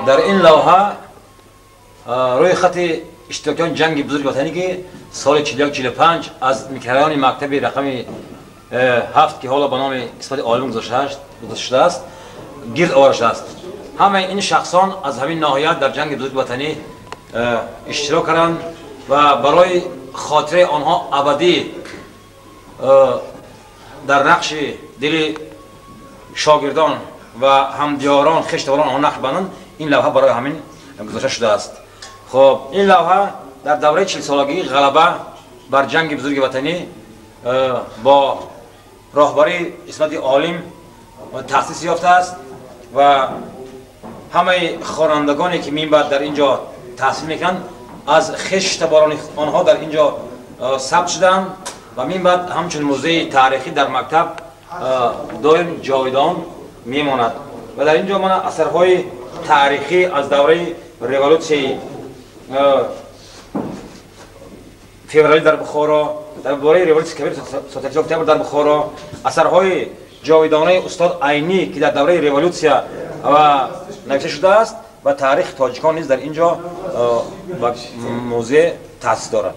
Дар ин лавҳа рӯи хати иштирокчиёни ҷанги бузурги ватанӣ, ки соли 41-45 аз микрорайони мактаби рақами 7, ки ҳоло ба номи Исмати Олим гузошта шудааст, гирд оварда шудааст. Ҳамаи ин шахсон аз ҳамин ноҳия дар ҷанги бузурги ватанӣ иштирок карданд ва барои хотираи онҳо абадӣ дар нақши дили шогирдон ва ҳамдиёрон, хештаварон онҳо нақш банданд, ин лавҳа барои ҳамин гузошта шудааст. Хоб, ин лавҳа дар давраи 40-солагии ғалаба бар ҷанги бузурги ватанӣ бо роҳбарии Исмати Олим таъсис ёфтааст ва ҳамаи хонандагоне, ки минбаъд дар ин ҷо таҳсил мекунанд, аз хештаборони онҳо дар ин ҷо сабт шудаанд ва минбаъд ҳамчун музеи таърихӣ дар мактаб доим ҷовидон мемонад. Ва дар ин ҷо мана асарҳои таърихӣ аз давраи революсияи февралӣ дар Бухоро, дар бораи революсияи кабир, социалистии октябр дар Бухоро, асарҳои ҷовидонаи устод Айнӣ, ки дар давраи революсия ва навишта шудааст, ва таърихи тоҷикон низ дар ин ҷо ба музей таъсис дорад.